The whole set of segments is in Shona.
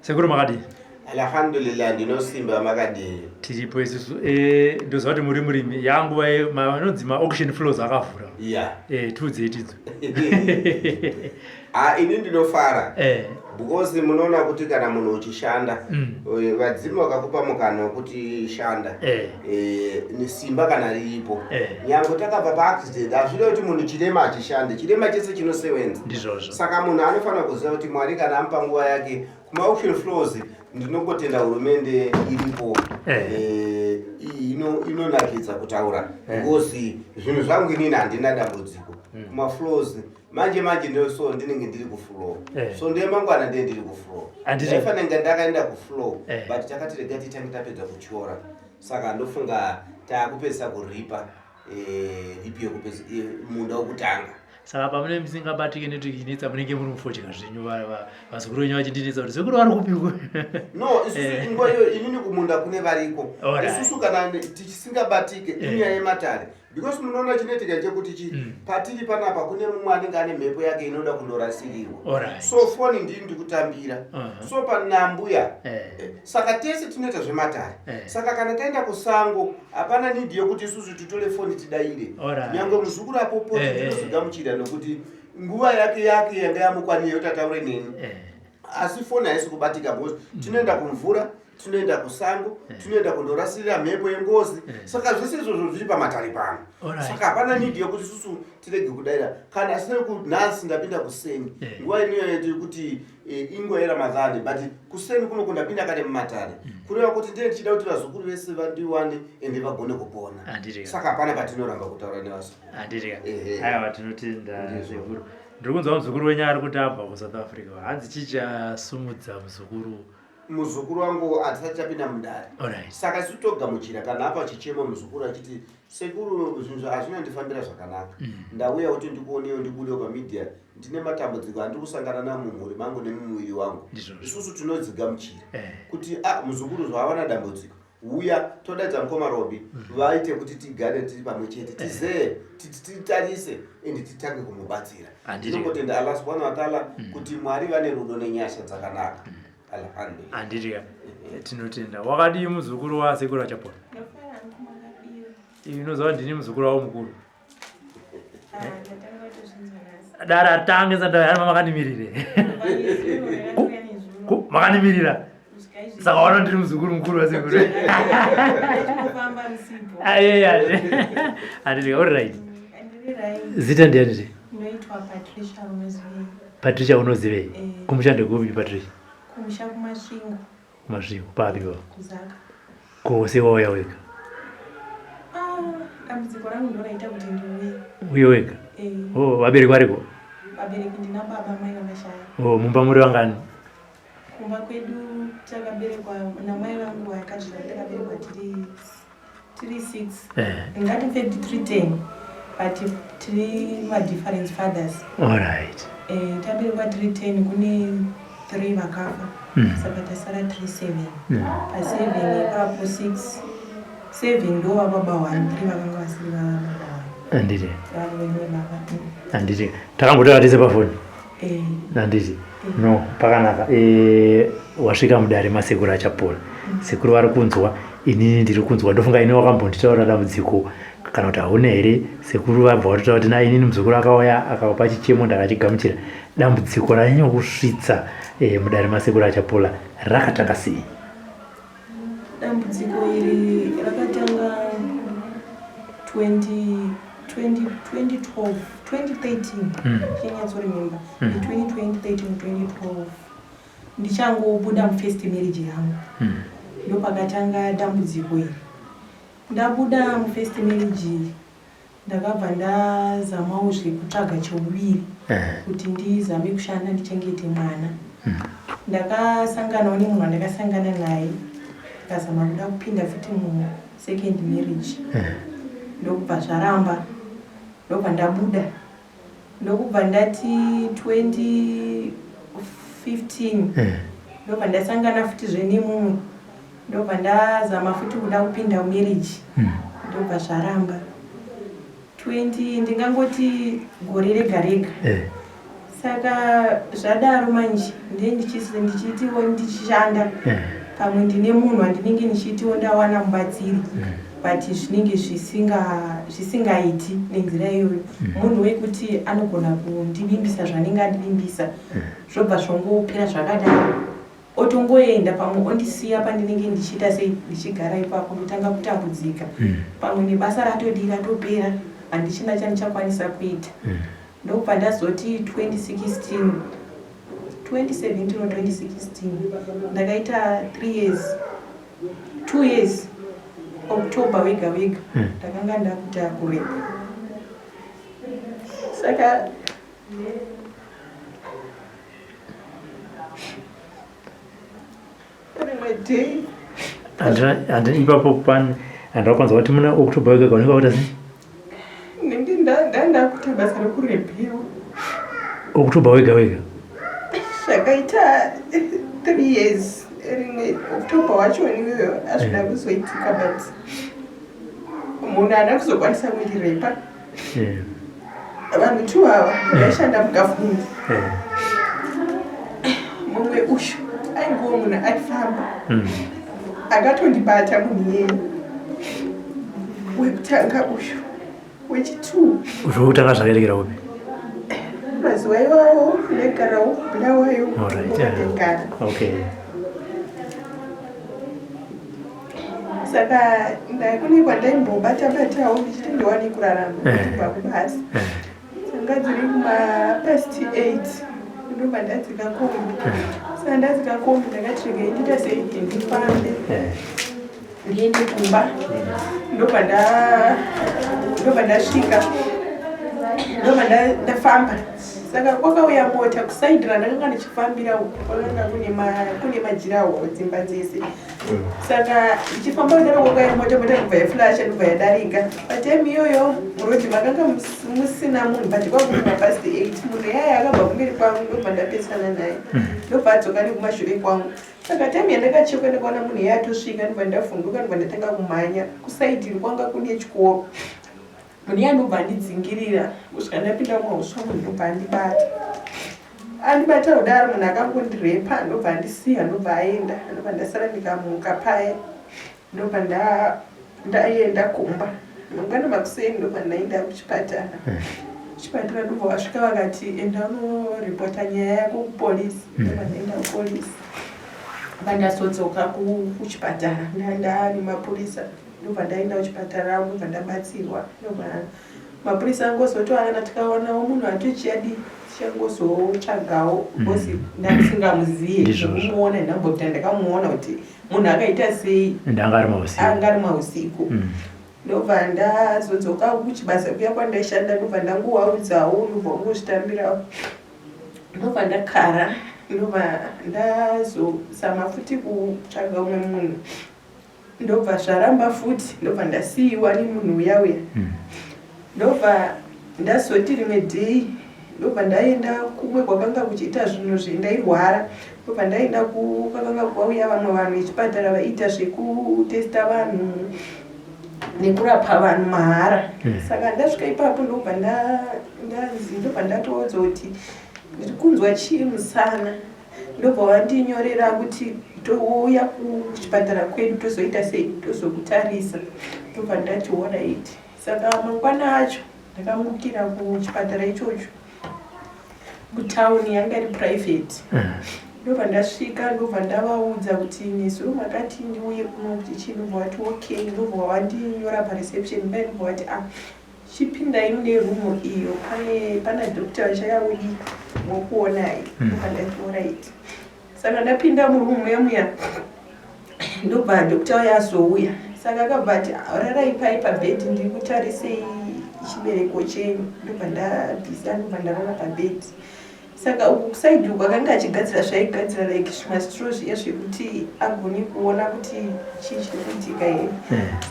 Sekuru, makadii? Alhamdulillah, ndinosimba. Makadii? Tiripo isusu. Ndoziva kuti muri murimi. Yanguva anonzi maauction floors akavhura. Tiudzei tidzo. Ha, ini ndinofara because munoona kuti kana munhu uchishanda, vadzimu vakakupa mukana wekuti shanda, nesimba kana riripo, nyange takabva paaccident, hazvirevi kuti munhu chirema achishande. Chirema chese chinosewenza. Ndizvozvo. Saka munhu anofanira kuziva kuti Mwari kana amupa nguva yake kumaauction floors, ndinongotenda hurumende iripo. Inonakidza kutaura because zvinhu zvangu inini handina dambudziko kumafloors. Manje manje so ndinenge ndiri kufloor. So ndemangwana ndiye ndiri kufloor. Ndaifanira kunge ndakaenda kufloor, but takati rega titange tapedza kutyora. Saka ndofunga taakupedzisa kuripa ripi yekupedza munda wekutanga. Saka pamunenge musingabatike network, munenge muri mufodya zvenyu, vazukuru venyu vachindinetsa kuti sekuru vari kupiko? No, isusu nguva iyo inini kumunda kune variko. Isusu kana tichisingabatike, inyaya yematare, because munoona chinoitika chekuti chi patiri panapa kune mumwe anenge ane mhepo yake inoda kundorasirirwa. So foni ndini ndikutambira. So panambuya, saka tese tinoita zvematare. Saka kana taenda kusango, hapana need yekuti isusu titore foni tidaire. Nyange muzukuru apopoti, ndinozogamuchira nokuti nguva yake yanga yamukwanira yoti ataure neni. Asi foni haisi kubatika because tinoenda kumvura, tinoenda kusango, tinoenda kundorasirira mhepo yengozi. Saka zvese izvozvo zviri pamatare pano. Saka hapana need yekuti isusu tirege kudaira. Kana sekunhasi ndapinda kuseni, nguva inoyo tiri kuti inguva yeRamadhani, but kuseni kuno kundapinda kare mumatare, kureva kuti ndee ndichida kuti vazukuru vese vandiwane ende vagone kupona. Saka hapana patinoramba kutaura nevazukuru. Handitika. Ehe. Aiwa, tinotenda. Ndizvo. Sekuru, ndiri kunzwa muzukuru wenyu ari kuti abva kuSouth Africa. Hanzi chichasumudza muzukuru? Muzukuru wangu hatisati tapinda mudare. Saka isu togamuchira kana apa chichemo muzukuru achiti, "Sekuru, zvinhu hazvinandifambira zvakanaka. Ndauya kuti ndikuonewo, ndibudewo pamedia. Ndine matambudziko andiri kusangana nawo mumhuri mangu nemumuviri wangu." Isusu tinodzigamuchira kuti a muzukuru zvaavana dambudziko, uya todaidza mukoma Robi vaite kuti tigare tiri pamwe chete, tizee, titarise ende titange kumubatsira. Tinongotenda Allah subhanahu wataala kuti Mwari vane rudo nenyasha dzakanaka. Alhamdulillah. Handitika, tinotenda. Wakadii muzukuru wasekuru Achapona? Ndofara hangu, makadiwa? Inoziva ndini muzukuru wavo mukuru. Ah, ndatanga kutozvinzwa nhasi. Dara tange sandayarima, makandimirire. Makandimirira, saka wana ndiri muzukuru mukuru wasekuru. Ndachingofamba musipo. Ayeyazve, handitika, uri right? Ndiri right. Zita ndiani zve? Ndinoitwa Patricia Unozivei. Patricia Unozivei. Eh. Kumusha ndekupi, Patricia? Kumusha kuMasvingo. Kumasvingo papi pa? Kuzaka. Kose wauya wega? Ah, dambudziko rangu ndoraita kuti ndiuye. Uye wega? Eh. Oh, vabereki variko? Vabereki ndina baba, mai vakashaya. Oh, mumba muri vangani? Kumba kwedu takaberekwa namai vangu vakazvara, takaberekwa tiri six. Ingati fact tiri 10, but tiri madifferent fathers. Taberekwa tiri 10, kune 3 vakafa. Saka tasara tiri 7. Pa7 ipapo, 6 7 ndo vababa 1, 3 vakanga vasiri vababa 1. Handiti. Vavo vemwe baba. Handiti takambotaura tese pafoni? Eh. Handiti? No, pakanaka. Wasvika mudare masekuru Achapola. Sekuru vari kunzwa, inini ndiri kunzwa. Ndofunga ini wakambonditaura dambudziko, kana kuti hauna here? Sekuru vabva vatotaura kuti na inini muzukuru akauya akapa chichemo, ndakachigamuchira. Dambudziko ranyanya kusvitsa mudare masekuru Achapola rakatanga sei? Dambudziko iri rakatanga 20 20 2012, 2013. Chinyatsoremember, between 2013, 2012, ndichangobuda mufirst marriage yangu, ndopakatanga dambudziko iri. Ndabuda mufirst marriage, ndakabva ndazamawo zvekutsvaga cheuviri kuti ndizame kushanda ndichengete mwana. Ndakasanganawo nemunhu wandakasangana naye, ndikazama kuda kupinda futi musecond marriage, ndokubva zvaramba, ndobva ndabuda, ndokubva ndati 2015 ndobva ndasangana futizve nemumwe, ndobva ndazama futi kuda kupinda mumarriage, ndobva zvaramba. 20, ndingangoti gore rega rega. Saka zvadaro manje ndiye ndichitiwo ndichishanda eh. Pamwe ndine munhu wandinenge ndichitiwo ndawana mubatsiri but zvinenge zvisingaiti nenzira iyoyo. Munhu wekuti anogona kundivimbisa zvanenge andivimbisa, zvobva zvongopera zvakadaro, otongoenda pamwe ondisiya pandinenge ndichiita sei, ndichigara ipapo, ndotanga kutambudzika. Pamwe nebasa ratodii, ratopera, handichina chandichakwanisa kuita. Ndokubva ndazoti 2016, 2017 or 2016, ndakaita 3 years, 2 years, October wega wega ndakanga ndakuita kurepa. Saka rimwe day Handina ipapo pani handakwanza kuti muna October wega wega unenge wakuita sei? Ndinenge ndakuita basa rekurepewa. October wega wega. Zvakaita 3 years, rimwe October wacho iyoyo hazvina kuzoitika, but munhu haana kuzokwanisa kundirepa. Vanhu two ava vaishanda mugovernment. Mumwe uyu ainguwo munhu aifamba akatondibata, munhu iyeye wekutanga uyu. Wechitwo Zvokutanga zvakaitikira kupi? Mazuva iwawo ndaigarawo kuBulawayo. Ndegara. Saka ndakune kwandaimbobata batawo ndichiti ndiwane kurarama kubva kubasa. Dzanga dziri kumapast 8, ndobva ndadzika kombi. Saka ndadzika kombi, ndakati regai ndiita sei, ndifambe ndiende kumba. Ndobva ndasvika, ndobva ndafamba. Saka kwakauya mota kusaidi randakanga ndichifambira uku, kwakanga kune majirawo, dzimba dzese. Saka ndichifamba kudaro, kwakauya mota, mota ndobva yaflasha, ndobva yadarika. Patime iyoyo murodhi makanga musina munhu, but kwakuri mapast 8. Munhu yaya akabva kumberi kwangu, ndobva ndapesana naye, ndobva adzoka nekumashure kwangu. Saka time yandakachekwa, ndakaona munhu iye atosvika, ndobva ndavhunduka, ndobva ndatanga kumhanya. Kusaidi kwanga kune chikoro. Munhu iye andobva andidzingirira kusvika ndapinda mumauswa. Munhu ndobva andibata, andibata kudaro, munhu akangondirepa, ndobva andisiya, ndobva aenda. Ndobva ndasara, ndikamuka paya, ndobva ndaenda kumba. Mangwana makuseni ndobva ndaenda kuchipatara. Kuchipatara ndobva vasvika vakati, "Enda unoripota nyaya yako kupolisi." Ndobva ndaenda kupolisi. Vandazodzoka kuchipatara ndaane mapurisa. Ndobva ndaenda kuchipatara, ndobva ndabatsirwa. Ndobva mapurisa angozotoana, tikaonawo munhu atochiyadi, tichangozotsvagawo, because ndandisingamuziye. Ndizvozvo. Kumuona ndamboti ndakamuona kuti munhu akaita sei. Ndanga ari mausiku. Anga ari mausiku. Ndobva ndazodzoka kuchibasa kuya kwandaishanda, ndobva ndangowaudzawo, ndobva ungozvitambirawo. Ndobva ndakara, ndobva ndazozama futi kutsvaga umwe munhu, ndobva zvaramba futi, ndobva ndasiyiwa nemunhu uya uya. Ndobva ndazoti rimwe day ndobva ndaenda kumwe kwakanga kuchiita zvinhu zvendairwara. Ndobva ndaenda kwakanga kwauya vamwe vanhu vechipatara vaiita zvekutesta vanhu nekurapa vanhu mahara. Saka ndasvika ipapo, ndobva ndanzi, ndobva ndatoudzwa kuti ndiri kunzwa chii musana. Ndobva vandinyorera kuti touya kuchipatara kwedu, tozoita sei, tozokutarisa. Ndobva ndati alright. Saka mangwana acho ndakamukira kuchipatara ichocho kutauni, yanga iri private. Ndobva ndasvika, ndobva ndavaudza kuti nezuro makati ndiuye kuno kuti chii. Ndobva vati okay, ndobva vandinyora pareception pai. Ndobva vati, "Ah, chipindai mune rumu iyo, pane pana doctor vachakaudi vokuonai." Ndobva ndati alright. Saka ndapinda murumu muya muya, ndobva doctor uya azouya. Saka akabva ati, "Rarai pai pabhedhi, ndiri kutarisei chibereko chenyu." Ndobva ndabvisa, ndobva ndarara pabhedhi. Saka uku kusaidi uku akanga achigadzira zvaigadzira, like zvimastro zviya zvekuti agone kuona kuti chii chiri kuitika here.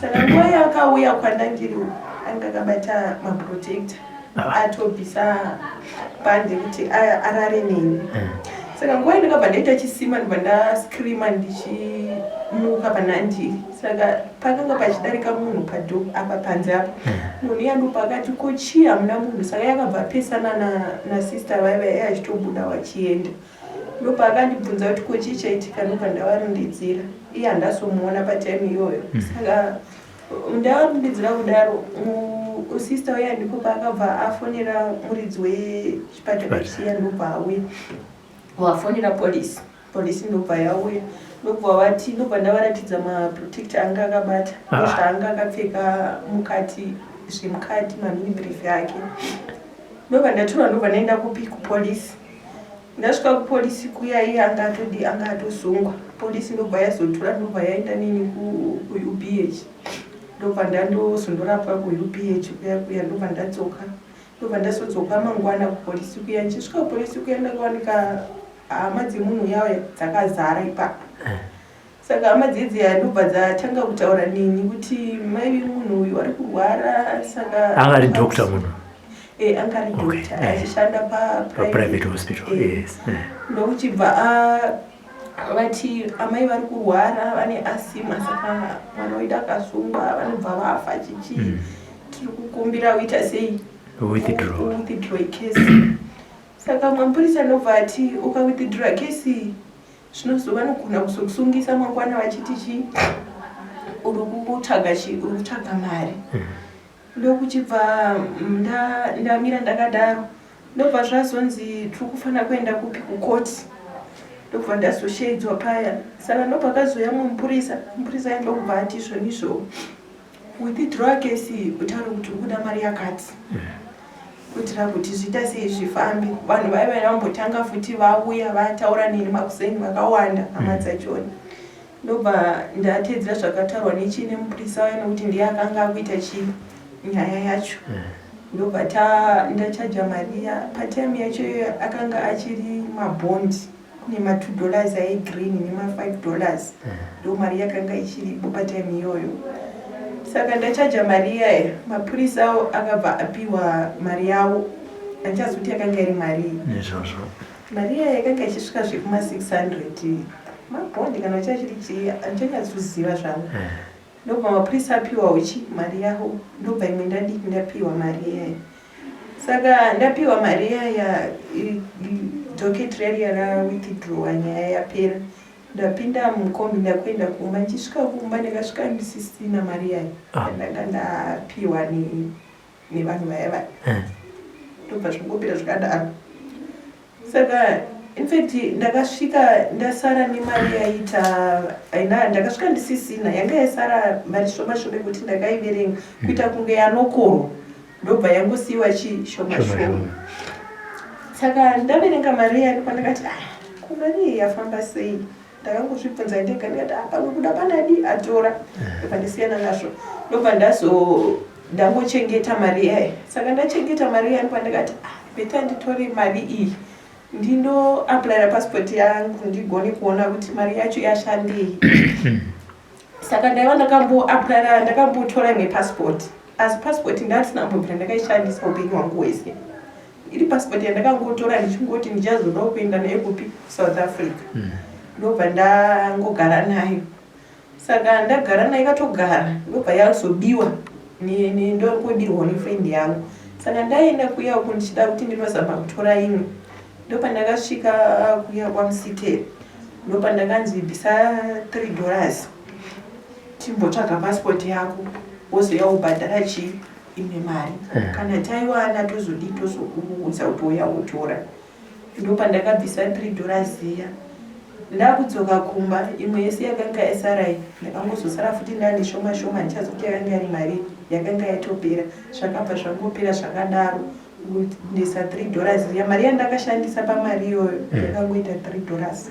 Saka nguva yaakauya kwandandiri uku, anga akabata maprotector, atobvisa bhande kuti arare neni. Saka nguva ndakabva ndaita chisima, ndobva ndascreama ndichimuka. ndakayambuka panandiri saka pakanga pachidarika munhu padho apa panze apa munhu iya ndopakati ko chii hamuna munhu saka yakabva pesana nasister na vaya vaya achitobuda wachienda ndopaakandibvunza kuti ko chii chaitika ndobva ndavarundidzira iye handazomuona patime iyoyo saka ndavarundidzira kudaro sister uya ndipo paakabva afonera muridzi wechipatara chiya ndobva auya wafonera polisi polisi ndobva yauya ndobva vati ndobva ndavaratidza maprotector anga akabata zvaanga akapfeka mukati zvemukati mamini brief ake ndobva ndatorwa ndobva ndaenda kupi kupolisi ndasvika kupolisi kuya iye anga atodi anga atosungwa polisi ndobva yazotora ndobva yaenda neni kuUBH ndobva ndandozondorapwa kuUBH kuya kuya ndobva ndadzoka ndobva ndazodzoka mangwana kupolisi kuya ndichisvika kupolisi kuya ndakawanika hama dzemunhu uya dzakazara ipapo saka hama dzedziya ndobva dzatanga kutaura neni kuti maivi munhu uyu ari kurwara saka anga ari doctor munhu e anga ari doctor achishanda paprivate hospital yes ndokuchibva vati amai vari kurwara vane asthma saka mwana wedu akasungwa vanobva vafa chichi tiri kukumbira uita sei withdraw withdraw case saka mapurisa anobva ati ukawithdraw kesi zvinozova vanogona kuzokusungisa mangwana vachiti chi uri kutsvaga chi uri kutsvaga mari ndokuchibva ndamira ndakadaro ndobva zvazonzi tiri kufanira kuenda kupi kukoti ndobva ndazoshedzwa paya saka ndopakazoya mumupurisa mupurisa aye ndokubva ati izvonizvo withdraw kesi utaure kuti uri kuda mari yakati kuitira kuti zviita sei zvifambe vanhu vaiva vambotanga futi vauya vataura neni makuseni vakawanda hama dzachona ndobva ndateedzera zvakataurwa nechii nemupurisa uya nekuti ndiye akanga akuita chii nyaya yacho ndobva ndachaja mari ya patime yacho iyoyo akanga achiri mabhondi kune ma2 dollars aigreen nema5 dollars ndo mari yakanga ichiripo patime iyoyo saka ndachaja mari iyaya mapurisa awo akabva apiwa mari yavo handichazi kuti yakanga iri marii izvozvo mari iyaya yakanga ichisvika zvekuma600 mabhondi kana uchachiri chii handichanyatsoziva zvangu ndobva mapurisa apiwa uchi mari yavo ndobva imwe ndadiki ndapiwa mari iyaya saka ndapiwa mari iyaya docket rariya rawithdrawa nyaya yapera ndapinda mukombi ndakuenda kumba ndichisvika kumba ndakasvika ndisisina mari yayo yandanga ndapiwa nevanhu vaya vaya ndobva zvingopera zvakadaro saka infact ndakasvika ndasara nemari yaita aina ndakasvika ndisisina yanga yasara mari shoma shoma yekuti ndakaiverenga kuita kunge yanokorwa ndobva yangosiyiwa chi shoma shoma saka ndaverenga mari iya ndopandakati ah ko mari iyi yafamba sei ndakangozvibvunza ndega ndikati ah pamwe kuda panadi atora ndobva ndisiyana nazvo ndobva ndazo ndangochengeta mari iyaya saka ndachengeta mari iya ndopandakati ah better nditore mari iyi ndindoapplyira passport yangu ndigone kuona kuti mari yacho yashandei saka ndaiva ndakamboapplyira ndakambotora imwe passport asi passport ndandisina kumbobvira ndakaishandisa upenyu hwangu hwese iri passport yandakangotora ndichingoti ndichazodawo kuenda nayo kupi South Africa ndobva ndangogara nayo saka ndagara nayo ikatogara ndobva yazobiwa ndongobirwawo nefriend yangu saka ndaenda kuya uku ndichida kuti ndinozama kutora imwe ndopandakasvika kuya kwamusiteri ndopandakanzi bvisa 3 dollars timbotsvaga passport yako wozoya ubhadhara chii imwe mari kana taiwana tozodii tozokuudza kuti uya wotora ndopandakabvisa 3 dollars iya ndakudzoka kumba imwe yese yakanga yasarai ndakangozosara futi ndane shoma shoma ndichazoti yakanga iri mari yakanga yatopera zvakabva zvangopera zvakadaro ndisa 3 dollars iya mari yandakashandisa pamari iyoyo yakangoita 3 dollars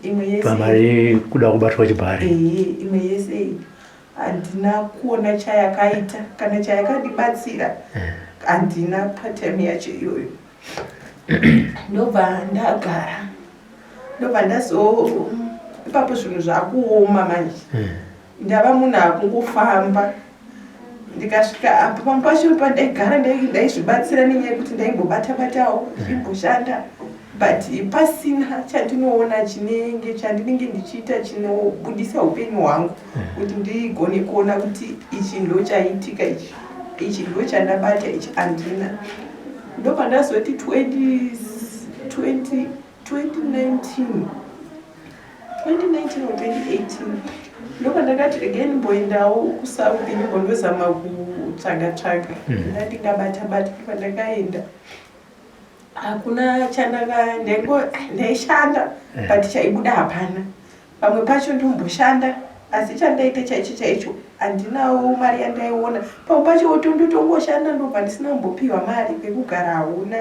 imwe yese pamari kuda kubatwa chibhari ehe imwe yese handina kuona chayakaita kana chayakandibatsira handina patime yacho iyoyo ndobva ndagara ndobva ndazo ipapo zvinhu zvakuoma manje ndava munhu akungofamba ndikasvika apa pamwe pacho pandaigara ndaizvibatsira nenyaya yekuti ndaimbobata batawo ndimboshanda But pasina chandinoona chinenge chandinenge ndichiita chinobudisa upenyu hwangu kuti ndigone kuona kuti ichi ndo chaitika ichi, ichi ndo chandabata ichi, handina. Ndopandazoti 20 2019 2019 or 2018, ndopandakati regai ndimboendawo kuSouth, ndimbondozama kutsvaga tsvaga ndandingabata bata. Pandakaenda hakuna chandaka, ndaingo ndaishanda but chaibuda hapana. Pamwe pacho ndomboshanda, asi chandaita chaicho chaicho handinawo mari yandaiona. Pamwe pacho ndotongoshanda, ndobva ndisina kumbopiwa mari. Pekugara hauna,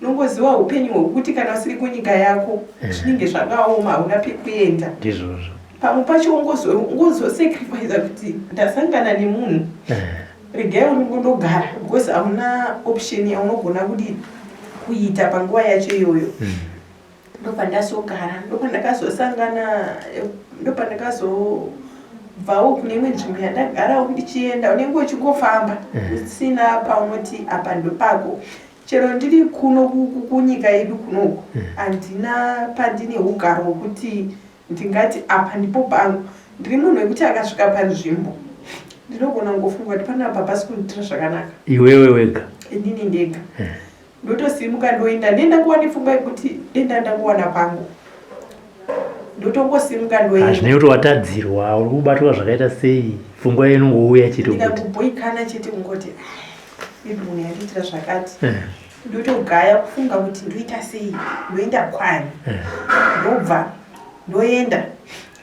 unongoziva upenyu hwekuti kana usiri kunyika yako zvinenge zvakaoma, hauna pekuenda. Ndizvozvo. Pamwe pacho ungozosacrifica kuti ndasangana nemunhu, regai unongondogara, because hauna option yaunogona kudi kuita panguva yacho iyoyo. Ndobva ndazogara, ndopandakazosangana, ndopandakazobvawo kune imwe nzvimbo yandagarawo ndichienda. Unenge uchingofamba usina paunoti apa ndopako. Chero ndiri kuno kunyika yedu kunoku, handina pandine ugaro hwekuti ndingati apa ndipo pangu. Ndiri munhu wekuti akasvika panzvimbo, ndinogona kungofunga kuti panapa pasi kundiitira zvakanaka. Iwewe wega? Inini ndega. Ndotosimuka ndoenda, ndenda kuwa nepfungwa yekuti denda ndangowana pangu, ndotongosimuka ndoenda. Hazvinei kuti watadzirwa, uri kubatwa zvakaita sei, pfungwa inongouya chete kuti Ndikangobhoikana chete kungoti, "Ah, maybe munhu yandiitira zvakati," ndotogaya kufunga kuti ndoita sei, ndoenda kwani. Ndobva ndoenda,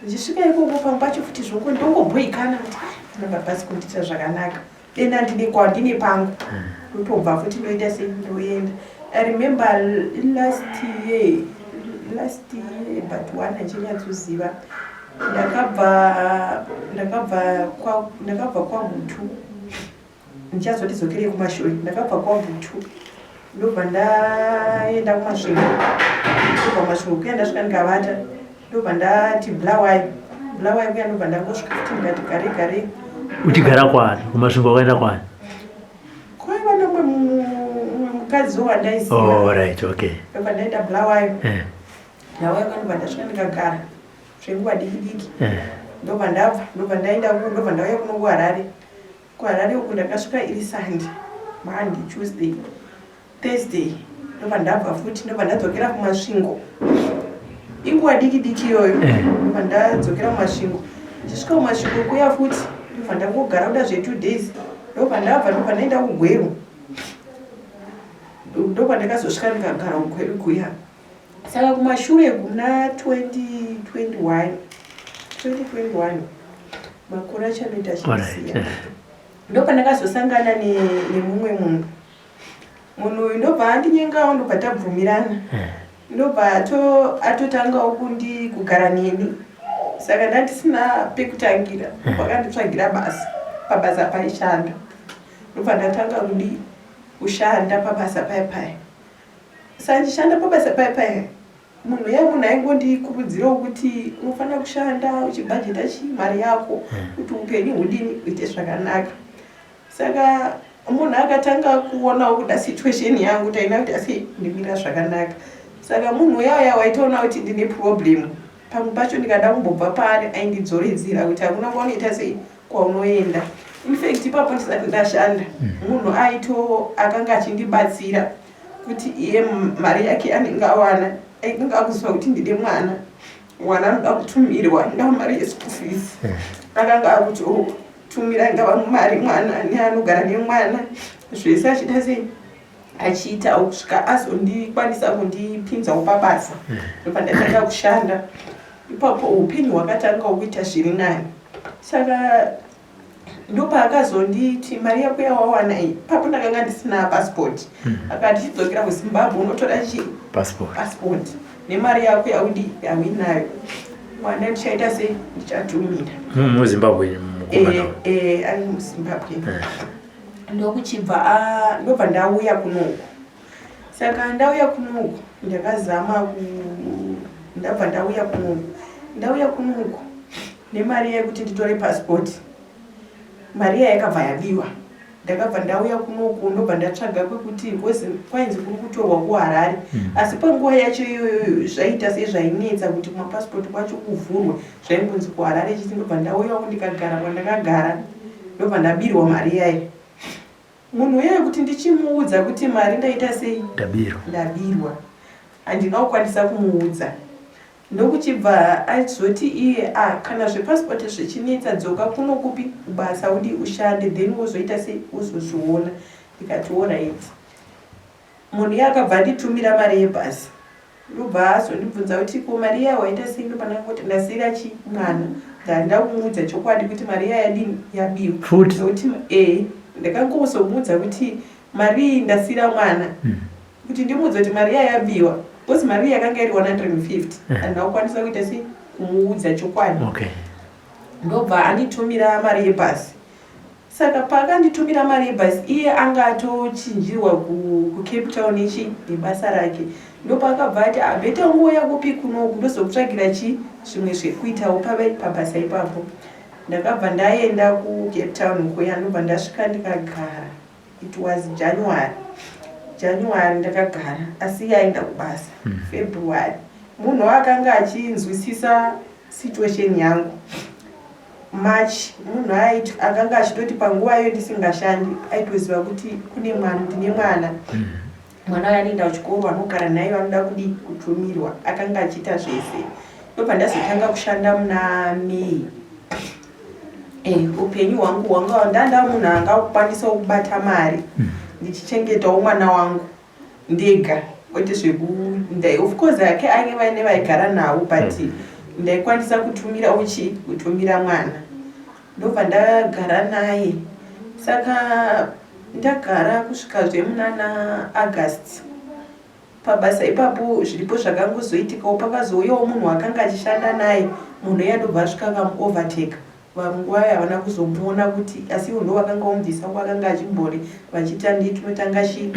ndichisvika ikoko pamwe pacho futi zvongo ndongobhoikana kuti, "Ah, panapa pasi kundiitira zvakanaka, denda ndine kwandine pangu." Ndotobva futi ndoita sei, ndoenda. I remember last year but one, handichanyatsoziva, ndakabva kwaGutu, ndichazoti dzokerei kumashure. Ndakabva kwaGutu, ndobva ndaenda kuMasvingo. Ndobva kuMasvingo kuya ndasvika ndikavata, ndobva ndati Bulawayo. Bulawayo kuya ndobva ndangosvika futi ndikati gare gare. Uchigara kwani kuMasvingo? Wakaenda kwani? Kwaiva nomwe mumwe mukadzi wandaiziva. Oh, right, okay. Ndobva ndaenda Bulawayo. Bulawayo kwa ndobva ndasvika ndikagara zvenguva diki diki. Ndobva ndabva, ndobva ndaenda, ndobva ndauya kuno kuHarare. KuHarare uku ndakasvika iri Sunday, Monday, Tuesday, Thursday, ndobva ndabva futi, ndobva ndadzokera kuMasvingo. Inguva diki diki iyoyo. Ndobva ndadzokera kuMasvingo. Ndichisvika kuMasvingo kuya futi, ndobva ndangogara kuda zve2 days, ndobva ndabva, ndobva ndaenda kuGweru. Ndobva ndakazosvika ndikagara kuGweru kuya. Saka kumashure kuna 2021, 2021, makore achanoita achisiya, ndopandakazosangana nemumwe munhu. Munhu uyu ndobva andinyengawo, ndobva tabvumirana, ndobva atotangawo kundi kugara neni. Saka ndandisina pekutangira, wakanditsvagira basa pabasa paishanda, ndobva ndatanga kudi kushanda pabasa paya paya. Saka ndichishanda pabasa paya paya, munhu uya, munhu aingondikurudzirawo kuti unofanira kushanda uchibhajeta chii mari yako kuti upenyu hudini, uite zvakanaka. Saka munhu akatanga kuonawo kuda situation yangu, taina kuti asi ndimira zvakanaka. Saka munhu uya uya waitoona kuti ndine problem, pamwe pacho ndikada kumbobva paari aindidzoredzera kuti hakuna kwaunoita sei, kwaunoenda. In fact, ipapo ndisati ndashanda, munhu aito akanga achindibatsira kuti iye mari yake anenge awana, ainge akuziva kuti ndine mwana, mwana anoda kutumirwa ingava mari yeschool fees, akanga akutotumira ingava mari mwana neanogara nemwana, zvese achida sei, achiitawo kusvika azondikwanisa kundipinzawo pabasa. Ndobva ndatanga kushanda ipapo, upenyu hwakatangawo kuita zviri nani. Saka ndopaakazonditi, "Mari yako yawawana iyi," ipapo ndakanga ndisina pasipoti, akati, "Chidzokera kuZimbabwe unotora chii?" Passport. "Passport nemari yako yaudi yauinayo, mwana ndichaita sei, ndichatumira." MuZimbabwe mukomana? Ari muZimbabwe. Ndokuchibva ndobva ndauya kunoku. Saka ndauya kunoku, ndakazama ku ndabva ndauya kunoku, ndauya kunoku nemari yekuti nditore pasipoti, mari iya yakabva yabiwa. Ndakabva ndauya kunoku ndobva ndatsvaga kwekuti because kwainzi kuri kutorwa kuHarare. Asi panguva yacho iyoyo zvaiita sezvainetsa kuti kumapasipoti kwacho kuvhurwe. Zvaingonzi kuHarare chete ndobva ndauyawo ndikagara kwandakagara ndobva ndabirwa mari yayo. Munhu uyayo kuti ndichimuudza kuti mari ndaita sei? Ndabirwa. Ndabirwa. Handina kukwanisa kumuudza. Ndokuchibva azoti iye ah kana zvepassport zvichinetsa dzoka kuno kupi kubasa udi ushande then wozoita sei wozozviona ndikati horait. Munhu iye akabva anditumira mari yebhazi ndobva azondibvunza kuti ko mari iya waita sei ndopandakangoti ndasiira chi mwana ndanda kumuudza chokwadi kuti mari iya yadini yabiwa Futi? nekuti eh ndakangozomuudza kuti mari iyi ndasiira mwana Kuti ndimuudze kuti mari iya yabiwa because mari iya yakanga iri 150 handina kukwanisa kuita sei kumuudza chokwadi. Okay. Ndobva anditumira mari yebhazi. Saka paakanditumira mari yebhazi iye anga atochinjirwa kuCape Town ichi nebasa rake. Ndopaakabva ati ah better ungouya kupi kunoku ndozokutsvagira chi zvimwe zvekuitawo pave pabasa ipapo. Ndakabva ndaenda kuCape Town kuya ndobva ndasvika ndikagara. It was January. January ndakagara asi iye aenda kubasa. February munhu akanga achinzwisisa situation yangu. March munhu akanga achitoti panguva iyo ndisingashandi aitoziva kuti kune mwana ndine mwana. Mwana uyo anoenda kuchikoro anogara naye vanoda kudii kutumirwa akanga achiita zvese. Ndopandazotanga kushanda muna May. Eh, upenyu hwangu hwanga ndanda munhu anga kukwanisawo kubata mari ndichichengetawo mwana wangu ndega kwete zveku of course ake ainge vaine vaigara navo but ndaikwanisa kutumira uchi kutumira mwana ndobva ndagara naye saka ndagara kusvikazve munana August Pabasa ipapo zviripo zvakangozoitikawo pakazouyawo munhu waakanga achishanda naye munhu iye ndobva asvika akamuovertaker varungu vaye havana kuzomuona kuti asi ivo ndovakanga vamubvisa kwaakanga achimbori vachiti handei tinotanga chi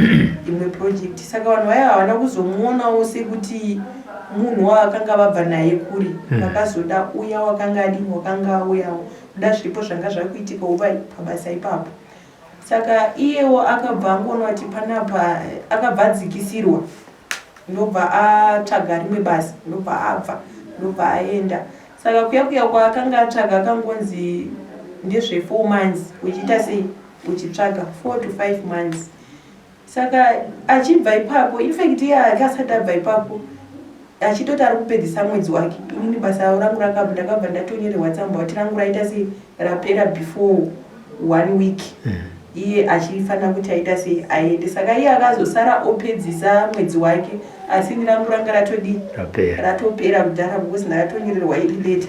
imwe project saka vanhu vaye havana kuzomuonawo sekuti munhu waakanga vabva naye kure vakazoda uya wakanga adini wakanga auyawo kuda zviripo zvanga zvakuitikawo pabasa ipapo. Saka iyewo akabva angoona kuti panapa akabva adzikisirwa ndobva atsvaga rimwe basa ndobva abva ndobva aenda. Saka kuya kuya kwaakanga atsvaga akangonzi ndezve four months uchiita sei uchitsvaga four to five months. Saka achibva ipapo infact iye akasati abva ipapo achitoti ari kupedzisa mwedzi wake inini basa rangu rakabva ndakabva ndatonyorerwa tsamba kuti rangu raita sei rapera before one week iye achifanira kuti aita sei aende saka iye akazosara opedzisa mwedzi wake asi ini rangu ranga ratodii ratopera kudhara because ndakatonyorerwa iri leta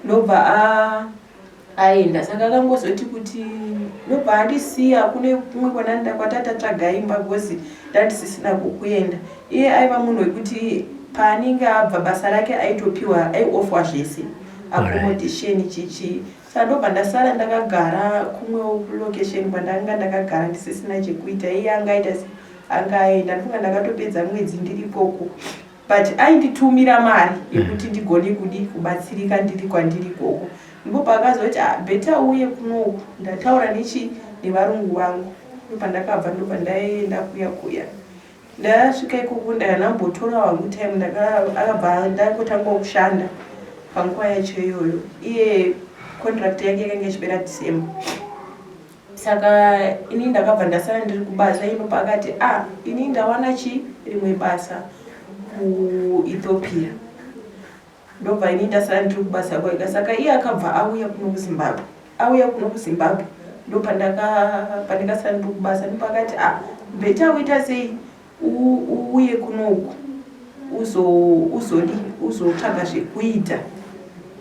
ndobva a Aenda saka akangozoti kuti ndobva andisiya kune kumwe kwananda kwatatatsvaga imba because ndandisisina kokuenda. Iye aiva munhu wekuti paanenge abva basa rake aitopiwa aiofwa zvese accommodation chichi saka ndobva ndasara ndakagara kumwewo kulocation kwandanga ndakagara ndisisina chekuita iye anga aita anga aenda ndofunga ndakatopedza mwedzi ndiri ikoko But ainditumira mari yekuti ndigone kudi kubatsirika ndiri kwandiri ikoko. Ndipo paakazoti ah better uuye kunoku ndataura nechi nevarungu vangu. Ndopandakabva ndopandaenda kuya kuya. Ndasvika ikoko ndandambotora hangu time ndaka akabva ndangotangawo kushanda panguva yacho iyoyo. Iye contract yake yakanga ichipera December. Saka ini ndakabva ndasara ndiri kubasa ino paakati ah ini ndawana chi rimwe basa kuEthiopia ndobva ini ndasara ndiri kubasa kwega saka iye akabva auya kuno kuZimbabwe auya kuno kuZimbabwe ndopandakasara ndiri kubasa ndopakati ah better uita sei Uuye kuno uku uzodi uzotsvaga zvekuita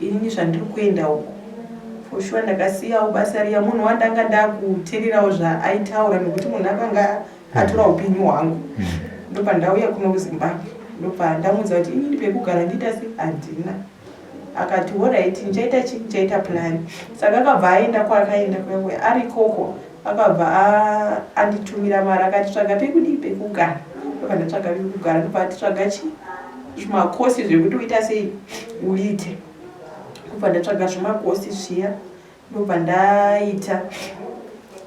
inini zvandiri kuenda uku for sure ndakasiyawo basa riya munhu wandanga ndakutererawo zvaaitaura nekuti munhu akanga atora upenyu hwangu ndobva ndauya kuno kuZimbabwe ndobva ndamuudza kuti inini pekugara ndiita se handina Akati horaiti ndichaita chii ndichaita plan. Saka akabva aenda kwaakaenda kuya kuya ari ikoko akabva anditumira mari akati tsvaga pekudii pekugara. Ndobva ndatsvaga pekugara ndobva ati tsvaga chii zvimakosi zvekuti uita sei uite. Ndobva ndatsvaga zvimakosi zviya ndobva ndaita.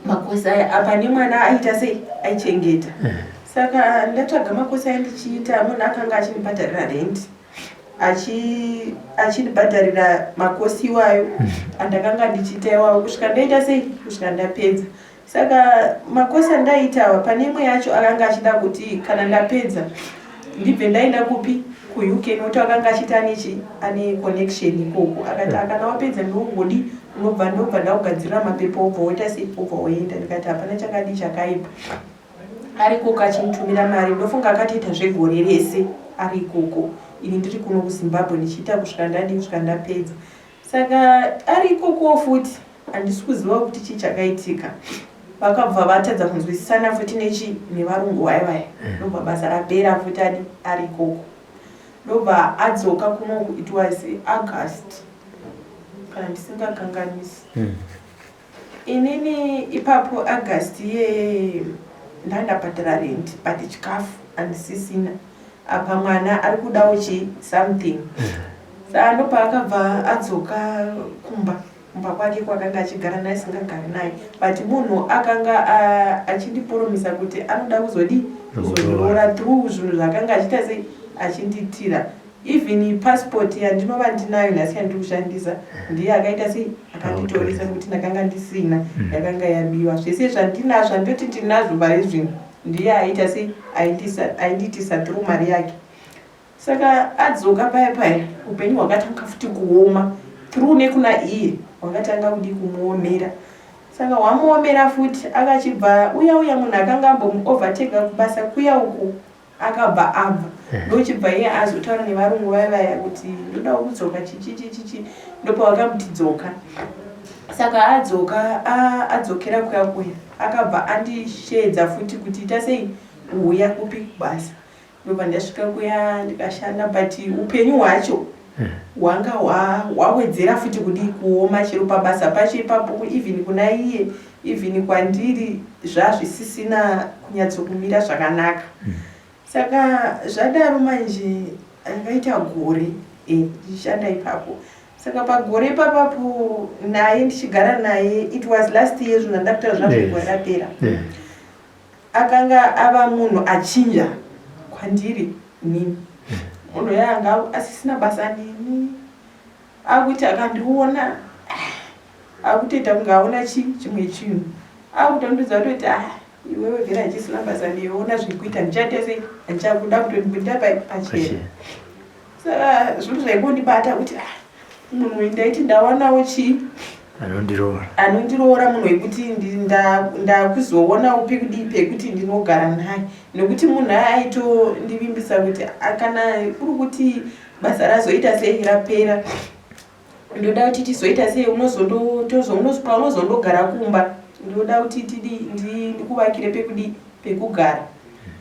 Makosi aya apa nemwana aita sei aichengeta. Saka ndatsvaga makosi aya ndichiita munhu akanga achindibhadharira rent achindibhadharira makosi iwayo andakanga ndichiita iwayo kusvika ndaita sei kusvika ndapedza. Saka makosi andaiita awa pane imwe yacho akanga achida kuti kana ndapedza ndibve ndaenda kupi kuUK nokuti akanga achiti ane chi ane connection ikoko akati akana wapedza ndongodi unobva ndobva ndakugadzirira mapepa wobva woita sei wobva woenda ndikati hapana chakadii chakaipa ari ikoko achinditumira mari ndofunga akatoita zvegore rese ari ikoko ini ndiri kuno kuZimbabwe ndichiita kusvika ndadii kusvika ndapedza Saka ari ikokowo futi handisi kuziva kuti chii chakaitika vakabva vatadza kunzwisisana futi nechi nevarungu vaya vaya ndobva basa rapera futi adi ari ikoko ndobva adzoka kunoku it was August kana ndisingakanganisi Inini ipapo August iyeye ndandabhadhara rent but chikafu handisisina apa mwana ari kudawo chi something saka ndopaakabva adzoka kumba kumba kwake kwakanga achigara naye asingagari naye but munhu akanga achindiporomisa kuti anoda kuzodii kuzondiroora through zvinhu zvaakanga achiita sei achindiitira Even passport yandinova ndinayo nhasi yandiri kushandisa ndiye akaita sei akanditoresa nekuti ndakanga ndisina yakanga yabiwa. Zvese zvandinazvo handitoti ndinazvo pari zvino ndiye aita sei aindiitisa through mari yake. Saka adzoka paya paya upenyu hwakatanga futi kuoma through nekuna iye hwakatanga kudii kumuomera. Saka hwamuomera futi akachibva uya uya munhu akanga ambomuovertaker kubasa kuya uku Akabva abva ndochibva iye azotaura nevarungu vaya vaya kuti ndodawo kudzoka chichichichichi ndopavakamuti dzoka. Saka adzoka adzokera kuya kuya akabva andisheedza futi kuti ita sei huya kupi kubasa. Ndobva ndasvika kuya ndikashanda but upenyu hwacho hwanga hwawedzera futi kudii kuoma chero pabasa pacho ipapo even kuna iye even kwandiri zvazvisisina kunyatsokumira zvakanaka saka zvadaro manje ndakaita gore ndichishanda ipapo saka pagore ipapapo naye ndichigara naye it was last year zvinhu zvandakutaura zvazvegore rapera Akanga ava munhu achinja kwandiri inini. Munhu uya anga asisina basa neni. Akuti akandiona akutoita kunge aona chi chimwe chinhu. Akutondiudza kutoti ah iwewe vhera handisina basa newe ona zvekuita ndichaita sei handichakuda kutondibudira pachena. Saka zvinhu zvaingondibata kuti ah munhu uyu ndaiti ndawanawo chii anondiroora anondiroora munhu wekuti ndakuzoonawo pekudii pekuti ndinogara naye nekuti munhu aitondivimbisa kuti kana kuri kuti basa razoita sei rapera ndoda kuti tizoita sei paunozondogara kumba ndoda kuti tidii ndikuvakire pekudii pekugara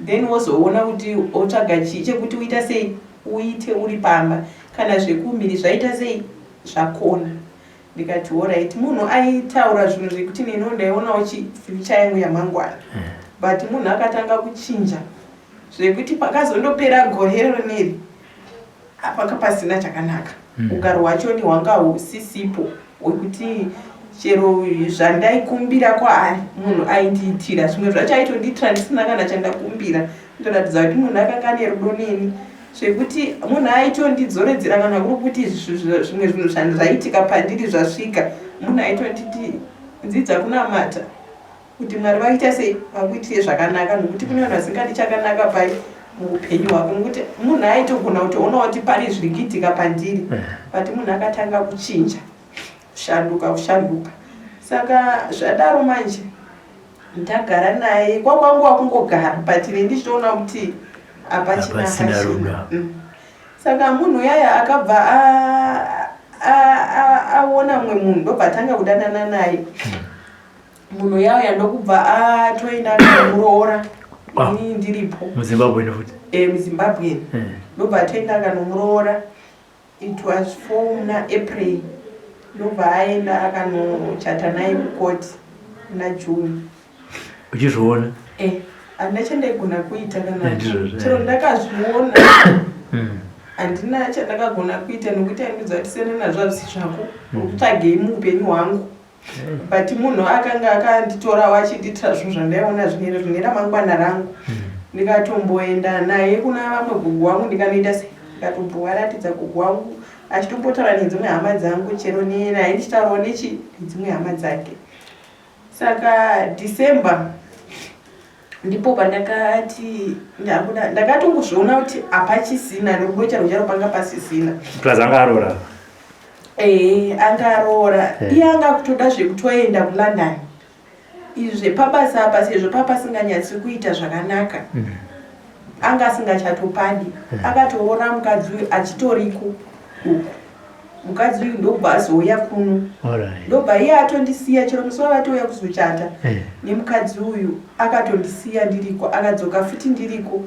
then wozoona kuti wotsvaga chii chekuti uita sei uite uri pamba kana zvekumhiri zvaita sei zvakona ndikati horait munhu aitaura zvinhu zvekuti neniwo ndaionawo chifuture yangu yamangwana but munhu akatanga kuchinja zvekuti pakazondopera gore rineri Apanga pasina chakanaka. Ugaro hwachoni hwanga husisipo hwekuti chero zvandaikumbira kwaari munhu aindiitira. Zvimwe zvacho aitondiitira ndisina kana chandakumbira. Kutoratidza kuti munhu akanga ane rudo neni zvekuti munhu aitondidzoredzera kana kuri kuti zvimwe zvinhu zvaitika pandiri zvasvika munhu aitonditi dzidza kunamata. Kuti Mwari vaita sei vakuitire zvakanaka nokuti kune vanhu vasingadi chakanaka pai muupenyu hwako nokuti munhu aitogona kutoonawo kuti pane zviri kuitika pandiri but munhu akatanga kuchinja kushanduka kushanduka saka zvadaro manje ndagara naye kwakwangu wakungogara but ini ndichitoona kuti hapachina Hapasina rudo. Saka munhu uyaya akabva aona mumwe munhu ndobva atanga kudanana naye Munhu uya uya ndokubva atoenda akanomuroora Ah. ini ndiripo muZimbabwe futi e, muZimbabwe ndobva atoenda akanomuroora it was for muna April ndobva aenda akanochata naye kukoti muna June Uchizviona? Eh, handina chandaigona kuita kana Eh, ndizvozvo, chero eh. ndakazviona handina chandakagona kuita nokuti aindiudza kuti siyana nazvo hazvisi zvako uri kutsvagei muupenyu hwangu. But munhu akanga akanditorawo achindiitira zvinhu zvandaiona zvine zvine ramangwana rangu. Ndikatomboenda naye kuna vamwe gogo wangu ndikanoita sei, ndikatombovaratidza gogo wangu achitombotaura nedzimwe hama dzangu chero naye ndichitaurawo nechi nedzimwe hama dzake. Saka December ndipo pandakati ndakuda, ndakatongozviona kuti hapachisina nerudo charo charo panga pasisina. Plus anga aroora. Ee, anga aroora. Iye anga akutoda zvekutoenda kuLondon. Izvi zvepabasa apa sezvo papasinganyatsi kuita zvakanaka. Anga asingachatopadi. Akatoroora mukadzi uyu achitoriko uku. Mukadzi uyu ndobva azouya kuno. Ndobva iye atondisiya chero musi wavatouya kuzochata nemukadzi uyu akatondisiya ndiriko akadzoka futi ndiriko.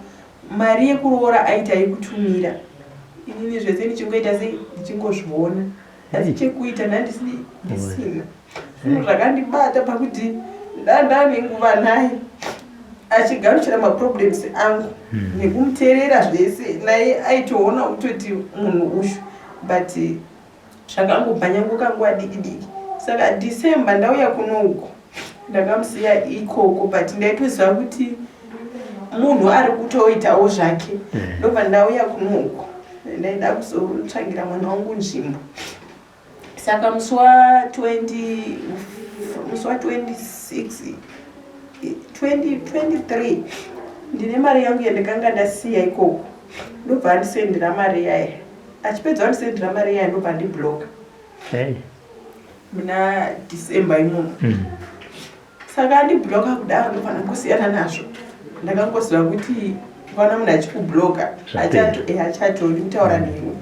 Mari yekuroora aita yekutumira. Inini zvese ndichingoita sei ndichingozviona. Asi chekuita ndandisina. Zvinhu zvakandibata pakuti ndandane nguva naye achigamuchira maproblems angu nekumuteerera zvese naye aitoona kutoti munhu uyu but zvakangobvanyanguka nguva diki diki. Saka December ndauya kuno uku ndakamusiya ikoko but ndaitoziva kuti munhu ari kutoitawo zvake. Ndobva ndauya kuno uku ndaida kuzotsvagira mwana wangu nzvimbo. Saka musi wa 20 musi wa 26 2023 ndine mari yangu yandakanga ndasiya ikoko ndobva andisendera mari yaya. Achipedza andisendera mari yaya ndobva andibloka. Hey. Muna December imomo. Saka andibloka kudaro ndobva ndangosiyana nazvo. Ndakangoziva kuti ukaona munhu achikubloka achatodi kutaura newe.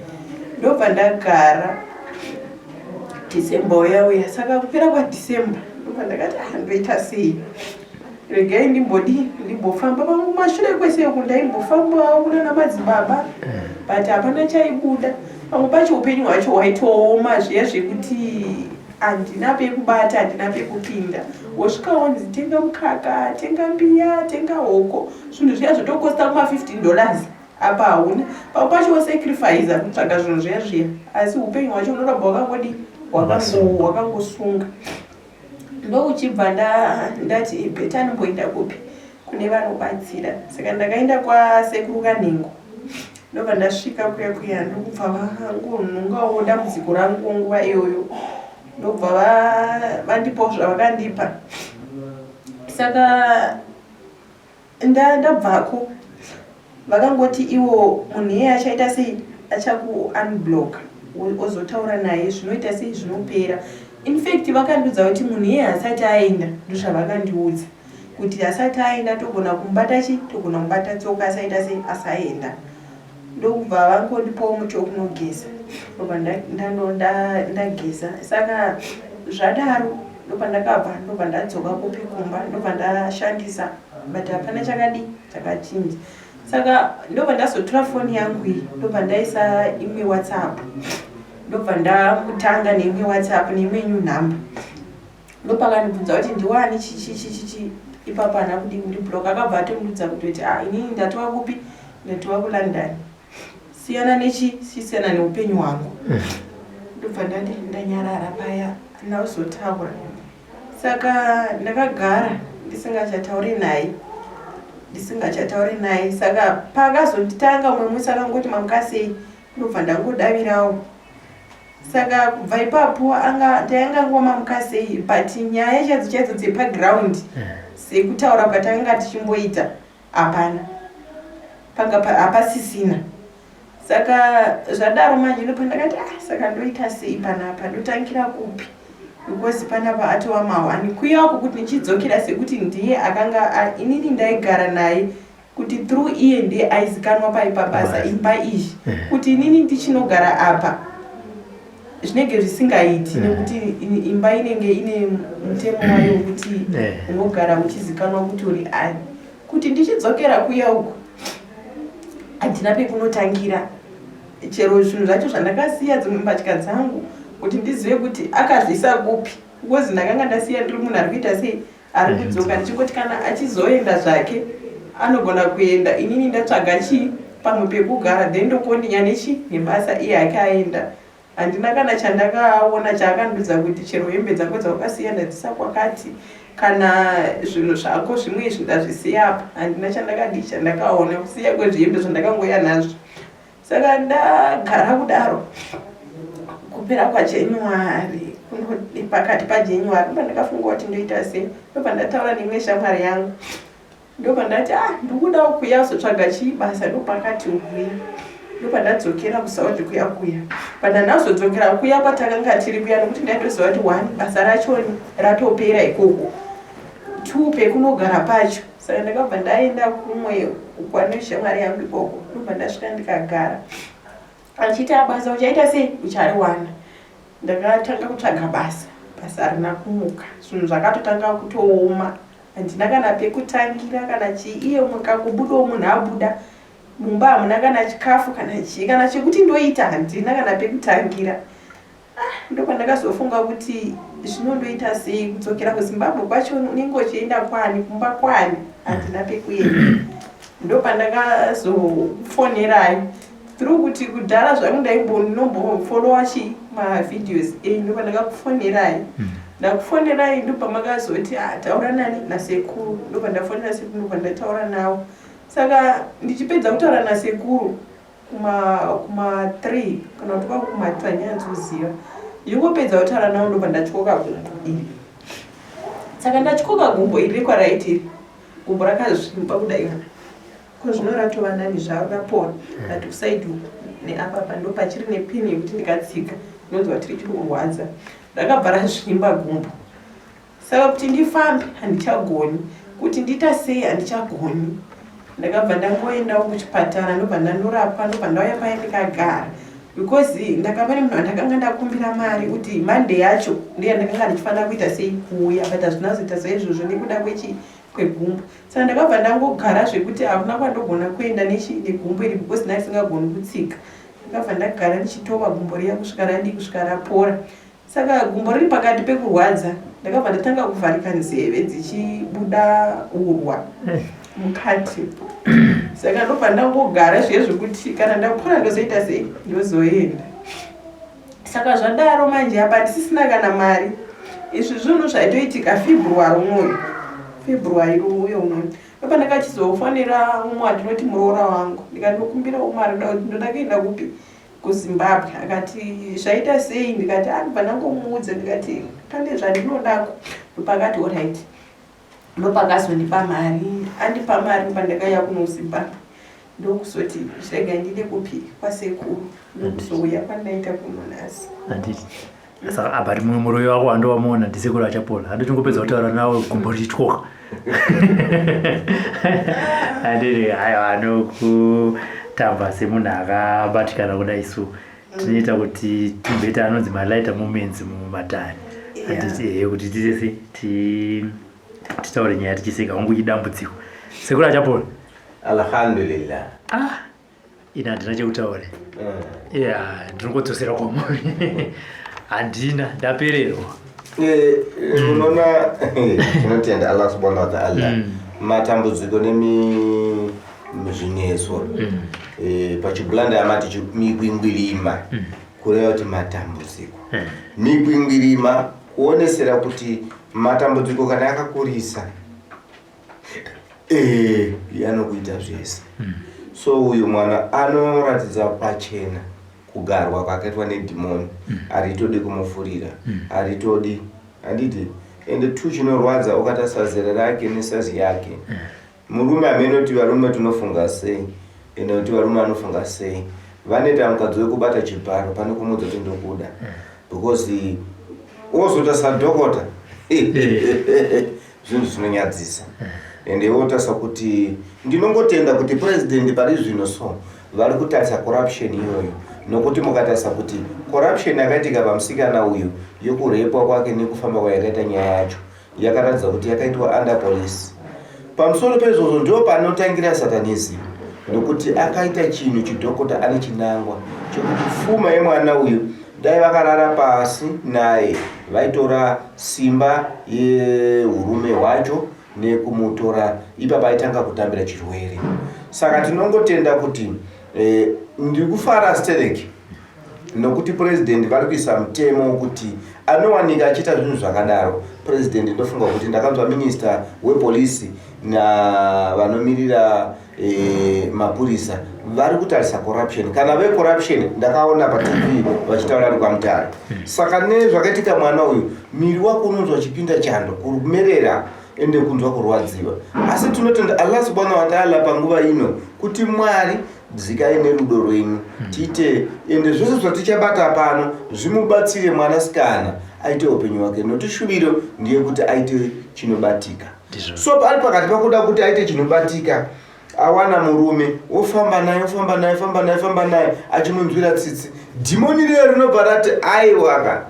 Ndobva ndagara December uya uya. Saka kupera kwaDecember ndobva ndakati ah, ndoita sei? Regai ndimbodi ndimbofamba pamwe kumashure kwese uku ndaimbofambawo kunana madzibaba but hapana chaibuda. Pamwe pacho upenyu hwacho hwaitooma zviya zvekuti handina pekubata, handina pekupinda. Wosvika wonzi tenga mukaka, tenga mbiya, tenga hoko, zvinhu zviya zvotokosta kuma $15 apa hauna. Pamwe pacho wosacrifice kutsvaga zvinhu zviya zviya asi upenyu hwacho unoramba wakangodi wakangosunga. Ndokuchibva ndati better ndimboenda kupi kune vanobatsira. Saka ndakaenda kwasekuru Kanhengo ndobva ndasvika kuya kuya ndokubva vangonhongawo dambudziko rangu nguva iyoyo ndobva vandipawo zvavakandipa. Saka ndabvako vakangoti iwo munhu iyeye achaita sei achaku unblock ozotaura naye zvinoita sei zvinopera. In fact vakandiudza kuti munhu iyeye asati aenda ndozvavakandiudza kuti asati aenda togona kumubata chi togona kumubata tsoka asaita sei asaenda. Ndokubva vangondipawo muti wekunogeza ndobva ndageza. Saka zvadaro ndopandakabva ndobva ndadzoka kupi kumba ndobva ndashandisa but hapana chakadii chakachinja. Saka ndobva ndazotora foni yangu iyi ndobva ndaisa imwe WhatsApp ndobva ndamutanga neimwe WhatsApp neimwe new number. Ndopakandibvunza kuti ndiwani chichichichichi ipapo haana kudii kundiblock akabva atondiudza kutoti ah inini ndatova kupi ndatova kuLondon siyana nechi siyana neupenyu hwangu. Ndobva ndati ndanyarara paya ndakuzotaura. Saka ndakagara ndisingachatauri naye ndisingachatauri naye. Saka paakazonditanga umwe musi akangoti mamukasei ndobva ndangodavirawo. Saka kubva ipapo anga tayanga ngoma mukasei but nyaya chaidzo chaidzo dzepaground sekutaura kwatakanga tichimboita hapana panga hapasisina. Saka zvadaro manje ndopandakati ah saka ndoita sei panapa ndotangira kupi because panapa atova mahwani kuya uko kuti ndichidzokera sekuti ndiye akanga inini ndaigara naye kuti through iye ndiye aizikanwa pai pabasa imba iyi kuti inini ndichinogara apa zvinenge zvisingaiti nekuti imba inenge ine mutemo wayo wekuti unogara uchizikanwa kuti uri ani. Kuti ndichidzokera kuya uku handina pekunotangira chero zvinhu zvacho zvandakasiya dzimwe mbatya dzangu kuti ndizive kuti akazviisa kupi because ndakanga ndasiya ndiri munhu ari kuita sei ari kudzoka ndichingoti kana achizoenda zvake anogona kuenda inini ndatsvaga chii pamwe pekugara then ndokondinya nechi nebasa iye hake aenda. Handina kana chandakaona chaakandudza kuti chero hembe dzako dzawakasiya ndadzisa kwakati kana zvinhu zvako zvimwe izvi ndazvisiya apa. Handina chandakadii chandakaona kusiya kwezvihembe zvandakangouya nazvo. Saka ndagara kudaro kupera kwaJanuary pakati paJanuary ndopandakafunga kuti ndoita sei ndopandataura neimwe shamwari yangu ndopandati ah ndikudawo kuya kuzotsvaga chii basa ndopakati uya ndopandadzokera kusouth kuya kuya but handazodzokera kuya kwatakanga tiri kuya nokuti ndaitoziva kuti one basa racho ratopera ikoko two pekunogara pacho Saka ndakabva ndaenda kumwe kwane shamwari yangu ikoko ndobva ndasvika ndikagara achiti abasa uchaita sei uchariwana ndakatanga kutsvaga basa basa harina kumuka zvinhu zvakatotanga kutooma handina kana pekutangira kana chii iye mukangobudawo munhu abuda mumba hamuna kana chikafu kana chii kana chekuti ndoita handina kana pekutangira Ah, ndopandakazofunga kuti zvino ndoita sei kudzokera kuzimbabwe kwacho unenge uchienda kwani kumba kwani handina pekuenda ndopandakazofonerai through kuti kudhara zvangu ndaimbondinombofollowa chi mavideos enyu ndopandakakufonerai hmm. ndakufonerai ndopamakazoti ah, taura nani nasekuru ndopandafonera sekuru ndopandataura navo saka ndichipedza kutaura nasekuru kuma kuma 3 kana kuti kwava kuma 2 handinyatsoziva ndingopedza kutaura navo ndobva ndatyoka gumbo iri saka ndatyoka gumbo iri rekwaraiti iri gumbo rakazvimba kudai ko zvino ratova nani zvaro rapora but kusaidi uku neapapa ndo pachiri nepini yekuti ndikatsika ndinonzwa kuti richiri kurwadza rakabva razvimba gumbo Saka kuti ndifambe handichagoni, kuti ndiita sei handichagoni. Ndakabva ndangoendawo kuchipatara ndobva ndandorapwa ndobva ndauya paya ndikagara because ndakava nemunhu wandakanga ndakumbira mari kuti Monday yacho ndiyo yandakanga ndichifanira kuita sei kuuya but hazvina kuzoita saizvozvo nekuda kwechi kwegumbo saka ndakabva ndangogara zvekuti hakuna kwandogona kuenda nechi negumbo iri because ndandisingagoni kutsika ndakabva ndagara ndichitova gumbo riya kusvika radii kusvika rapora Saka gumbo riri pakati pekurwadza ndakabva ndatanga kuvharika nzeve dzichibuda urwa eh. mukati saka ndobva ndangogara zviye zvekuti kana ndapora ndozoita sei ndozoenda saka zvadaro manje apa ndisisina kana mari izvi zvinhu zvaitoitika february unoyu february uyo unoyu ndopa ndakachizofonera umwe wandinoti muroora wangu ndikandikumbirawo mari ndoda kuenda kupi kuZimbabwe akati zvaita sei ndikati anobva ah, ndangomuudza ndikati pane zvandinodako ndopakati orit ndopakazondipa mari andipa mari pandakauya kuno kuZimbabwe ndokuzoti zvirega ndide kupi kwasekuru ndokuzouya kwandaita kuno nhasi handiti saka apa ti mumwe muroyi wako wandowamuona ndisekuru achapola handiti ngopedza kutaura nawe gumbo richityoka handiti aiwa anokutamba semunhu akabatikana kudai so tinoita kuti timboita anonzi malighter moments mumatare handiti ehe kuti titese titaure nyaya tichiseka wangu chidambudziko sekuru achapola alhamdulillah ah ini handina chekutaura eh. ya ndinongodzosera kwamuri handina ndapererwa eh, eh, unoona tinotenda allah subhanahu wataala mm. matambudziko nemizvinetso mm. pachibulanda amati mikwingwirima mm. kureva kuti matambudziko mikwingwirima kuonesera kuti matambudziko kana akakurisa Eh, anokuita zvese mm. so uyu mwana anoratidza pachena kugarwa kwakaitwa nedhimoni mm. haritodi kumufurira mm. haritodi handiti ende two chinorwadza ukatarisa zera rake nesazi yake mm. murume amenoti varume tinofunga sei ende kuti varume anofunga sei vanoita mukadzi wekubata chibharo pane kumuudza kuti ndokuda mm. because wozoita sadhokota zvinhu zvinonyadzisa ende wotarisa kuti ndinongotenda kuti president pari zvino so vari kutarisa corruption iyoyo nokuti mukatarisa kuti corruption yakaitika pamusikana uyu yekurepwa kwake nekufamba kwayakaita nyaya yacho yakaratidza kuti yakaitwa under police pamusoro peizvozvo ndo panotangira satanism nokuti akaita chinhu chidhokota ane chinangwa chekuti pfuma yemwana uyu Dai vakarara pasi naye vaitora simba yehurume hwacho nekumutora ipapa aitanga kutambira chirwere. Saka tinongotenda kuti eh, ndiri kufara stereki. Nokuti president vari kuisa mutemo wokuti anowanika achiita zvinhu zvakadaro, president ndofunga kuti ndakanzwa minister wepolice navanomirira e, mapurisa vari kutarisa corruption kana vecorruption ndakaona patv vachitaura ari kwamutare. Saka nezvakaitika mwana uyu, miri wako unonzwa uchipinda chando, kumerera ende kunzwa kurwadziwa. Asi tinotenda Allah subhanahu wa ta'ala panguva ino kuti Mwari dzikai nerudo rwenyu tiite ende zvose zvatichabata pano zvimubatsire mwanasikana aite upenyu hwake, nokuti shuviro ndeyekuti aite chinobatika. So ari pakati pakuda kuti aite chinobatika, awana murume, wofamba naye, wofamba naye, famba naye, famba naye, achimunzwira tsitsi. Dhimoni riya rinobva rati aiwaka,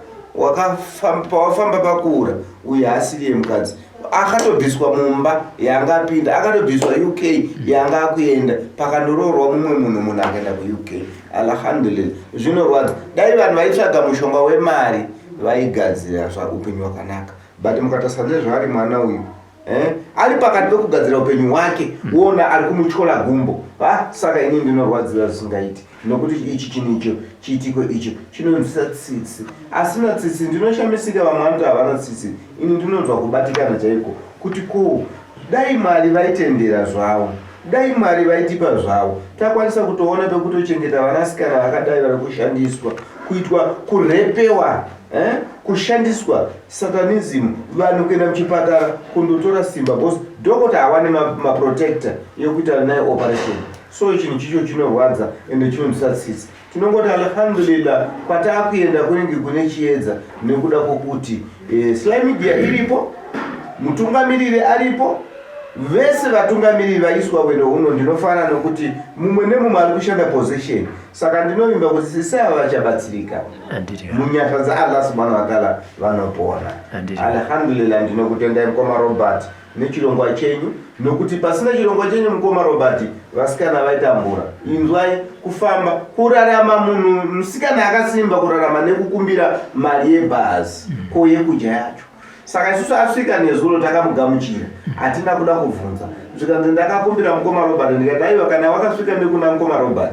pawafamba pakura, uyu haasiriye mukadzi. Akatobviswa mumba yanga apinda, akatobviswa UK yanga akuenda, pakandoroorwa mumwe munhu, munhu akaenda kuUK. Alhamdulillah, zvinorwadza. Dai vanhu vaitsvaga mushonga wemari vaigadzira upenyu hwakanaka, but mukatarisa nezvaari mwana uyu, ari pakati pekugadzira upenyu hwake, wona ari kumutyola gumbo. Saka ini ndinorwadziwa zvisingaiti, nokuti ichi chinhu icho, chiitiko icho chinonzwisa tsitsi. Asina tsitsi, ndinoshamisika vamwe vanoti havana tsitsi. Ini ndinonzwa kubatikana chaiko kuti ko dai Mwari vaitendera zvavo, dai Mwari vaitipa zvavo, takwanisa kutoona pekutochengeta vanasikana vakadai vari kushandiswa, kuitwa kurepewa, kushandiswa satanism, vanhu kuenda muchipatara kundotora simba because dhokota hawane maprotector yekuita naye operation. So chinhu chicho chinorwadza ende chinonzwisa tsitsi. Tinongoti alhamdulillah, kwataakuenda kunenge kune chiedza nekuda kwokuti Sly Media iripo, mutungamiriri aripo, vese vatungamiriri vaiswa wendo uno. Ndinofara nokuti mumwe nemumwe ari kushanda position, saka ndinovimba kuti sisi ava vachabatsirika munyasha dzaAllah subhanahu wataala, vanopona. Alhamdulillah, ndinokutendai mukoma Robert nechirongwa chenyu, nokuti pasina chirongwa chenyu mukoma Robert, vasikana vaitambura. Inzwai, kufamba, kurarama, munhu musikana akasimba kurarama nekukumbira mari yebhazi, ko yekudya yacho? Saka isusu asvika nezuro takamugamuchira, hatina kuda kubvunza. Zvikanzi ndakakumbira mukoma Robert, ndikati aiwa, kana wakasvika nekuna mukoma Robert,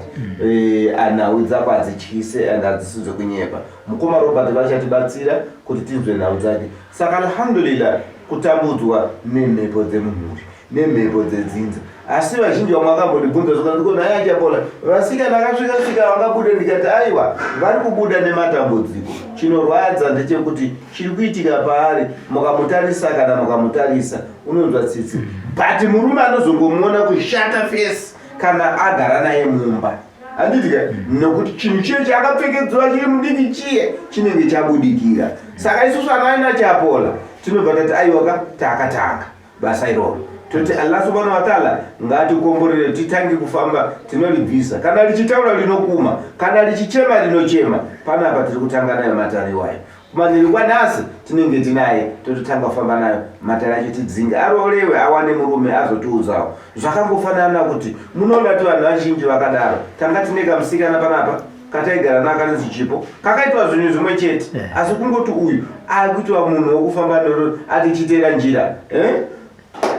nhau dzako hadzityise and hadzisi dzekunyepa. Mukoma Robert vachatibatsira kuti tinzwe nhau dzake. Saka alhamdulillah, kutambudzwa nemhepo dzemumhuri nemhepo dzedzinza. Asi vazhinji vamwe vakambondibvunza zvikanzi ko nhai Achapola, vasikana akasvika svika vangabude? Ndikati aiwa, vari kubuda nematambudziko. Chinorwadza ndechekuti chiri kuitika paari, mukamutarisa, kana mukamutarisa unonzwa tsitsi, but murume anozongomuona kushata face kana agara naye mumba, handiti ka? Nekuti chinhu chiye chaakapfekedzwa chiri mudiki chiye chinenge chabudikira. Saka isusu anaina Chapola tinobva tati aiwa ka, takatanga basa iroro, toti Allah subhanahu wataala ngatikomborere titange kufamba. Tinoribvisa kana richitaura rinokuma, kana richichema rinochema. Panapa tiri kutanga nayo matare iwayo. Kumanheru kwanhasi tinenge tinaye, tototanga kufamba nayo matare acho, tidzinge, arorewe, awane murume, azotiudzawo. Zvakangofanana kuti munoona kuti vanhu vazhinji vakadaro. Tanga tine kamusikana panapa kataigara nako kanonzi Chipo, kakaitwa zvinhu zvimwe chete, asi kungoti uyu akuitwa munhu wokufamba noro atichiteera njira, eh?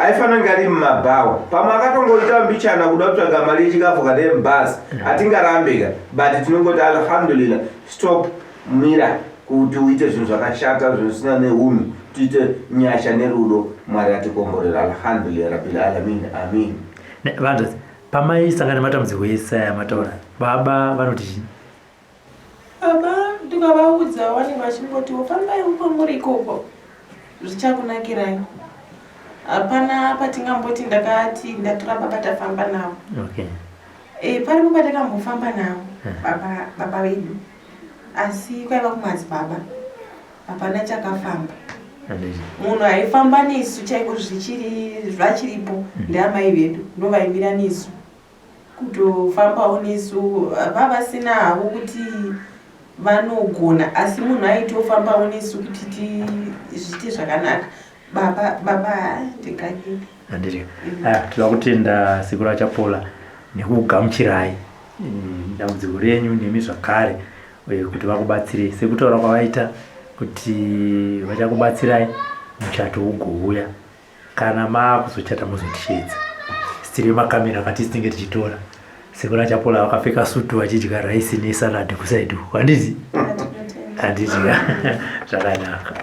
Aifanira kunge ari mumabhawa, pamwe akatongoita mbichana kuda kutsvaga mari yechikafu kana yemubhazi. Hatingarambeka, but tinongoti alhamdulillah, stop, mira kuti uite zvinhu zvakashata, zvinhu zvisina neunhu. Tiite nyasha nerudo, Mwari atikomborera. Alhamdulillah rabbil alamin, amin. Vanhu pamaisangana nematambudziko ese aya mataura, baba vanoti chii? Baba ndikavaudza vanenge vachingotiwo fambai uko muri ikoko, zvichakunakirai. Hapana patingamboti ndakati ndatora baba tafamba navo. Paripo patakambofamba navo baba vedu, asi kwaiva kumadzibaba, hapana chakafamba. Munhu aifamba nesu chaiko zvichiri zvachiripo ndeamai vedu, ndovaimira nesu, kutofambawo nesu. Vavasina havo kuti vanogona, asi munhu aitofambawo nesu kuti zviite zvakanaka. Baba ndinganyini. Handiti. Tinoda kutenda sekuru Achapola nekugamuchirai dambudziko renyu nemi zvakare, kuti vakubatsirei sekutaura kwavaita kuti vachakubatsirai muchato ugouya. Kana maakuzochata muzotishedza, sitiri makamera kati tinenge tichitora. Sekuru achapola vakapfeka sutu vachidya raisi nesalad kusaidi uko handiti? Handiti zvakanaka.